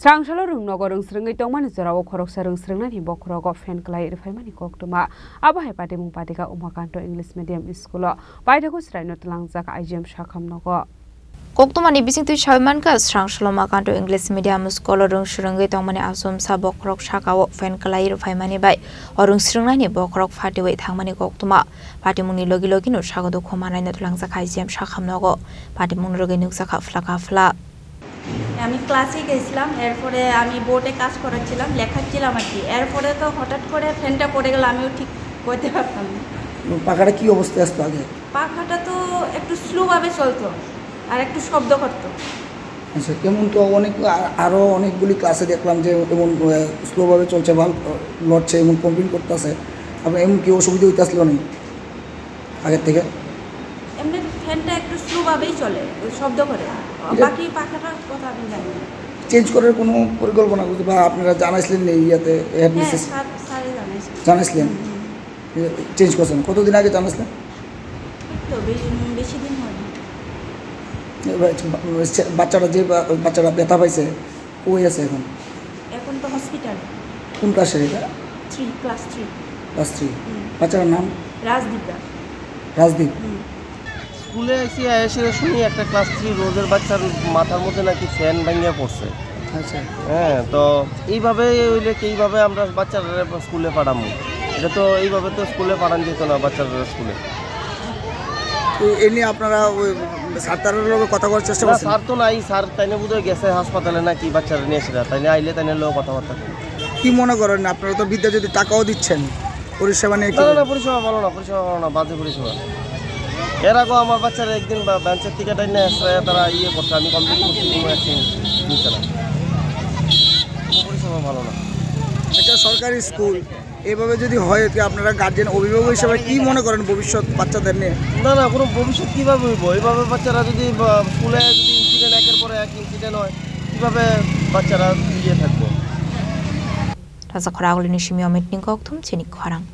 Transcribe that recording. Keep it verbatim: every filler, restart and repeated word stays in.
Srangsalo rwngnogo rwngsrwngwi tongmani jorao khoroksa rwngsrwngnani bokhorogo fan kwlai rwphaimani koktwma. Abo hai patimung patika Umakanto English Medium School-o paithago chwraino twlangjak I G M sakham nogo. Koktwmani bisingtwi sawi mankha, Srangsalo Umakanto English Medium School-o rwngsrwngwi tongmani achomsa bokhorok sakao fan kwlai rwphaimani bai o rwngsrwngnani bokhorok phatiwi thangmani koktwma. Patimungni logi logino sago dukhu manaino twlangjak I G M sakham nogo. Patimungni rwgwi nukjakha phlaka phla. আমি ক্লাসে গেছিলাম, এরপরে আমি বোর্ডে কাজ করাচ্ছিলাম, লেখাচ্ছিলাম আর কি। এরপরে তো হঠাৎ করে ফ্যানটা পড়ে গেল, আমিও ঠিক করতে পারতাম না। পাখাটা কি অবস্থায় আসতো আগে? পাখাটা তো একটু স্লোভাবে চলতো আর একটু শব্দ করতো। আচ্ছা, এমন তো অনেক, আ-, আরো অনেকগুলি ক্লাসে দেখলাম যে এমন, আহ, স্লোভাবে চলছে, বাল্ব, আহ, লড়ছে, এমন কমপ্লেন করতেছে। আপনার এমন কি অসুবিধা হইতে আসলো নেই আগের থেকে? এমনি ফ্যানটা একটু স্লোভাবেই চলে, ওই শব্দ করে। এটা বাকি পাখাটার কথা আমি জানি না। চেঞ্জ করার কোনো পরিকল্পনা করতে বা আপনারা জানাইছিলেন এই ইয়াতে, হ্যাঁ, হেডমিস্ট্রেস? স্যার, স্যারে জানাইছিল। জানাইছিলেন? হুম, হুম। এ, চেঞ্জ করছেন। কতদিন আগে জানাইছিলেন? এই তো বেশি, বেশি দিন হয়নি। এ, বা-, বা-, বাচ্চাটা যে বা-, বাচ্চাটা ব্যথা পাইছে, কই আছে এখন? এখন তো হসপিটাল। কোন ক্লাসের এটা? Three, class three. Class three. হুম। বাচ্চাটার নাম? রাজদীপ দাস। রাজদীপ? হুম। স্কুলে এসে এসে শুনি একটা ক্লাস থ্রি রোজের বাচ্চার মাথার মধ্যে নাকি ফ্যান ভাঙিয়া পড়ছে। আচ্ছা। হ্যাঁ, তো এইভাবে হইলে কিভাবে আমরা বাচ্চারা স্কুলে পাঠাবো? এটা তো এইভাবে তো স্কুলে পাঠানো যেত না বাচ্চারা স্কুলে। তো এ নিয়ে আপনারা ওই স্যার তারার লগে কথা বলার চেষ্টা না, করছেন? স্যার তো নাই, স্যার তাইনে বোধহয় গেছে হাসপাতালে নাকি বাচ্চারা নিয়ে এসে, তাইনে আইলে তাইনে লোক কথাবার্তা। কি মনে করেন আপনারা তো বিদ্যা যদি টাকাও দিচ্ছেন, পরিষেবা নিয়ে কি না, না, না, বলবেন? পরিষেবা ভালো না, পরিষেবা ভালো না, বাজে পরিষেবা। এর আগেও আমার বাচ্চারা একদিন বা-, বেঞ্চের থেকে টাইনে আসছে, তারা ইয়ে করছে, আমি কমপ্লেন করছি, কোনো অ্যাকশন নিচ্ছে না। কোনো পরিষেবা ভালো না। একটা সরকারি স্কুল, এভাবে যদি হয়, এতে আপনারা গার্জিয়ান, অভিভাবক হিসেবে কি মনে করেন ভবিষ্যৎ বাচ্চাদের নিয়ে? না, না, কোনো ভবিষ্যৎ কিভাবে হইব? এইভাবে বাচ্চারা যদি বা, স্কুলে যদি ইনসিডেন্ট একের পর এক ইনসিডেন্ট হয়, কিভাবে বাচ্চারা ইয়ে থাকবো? Raja khoragulini simi omit ni kok thum chini khorang.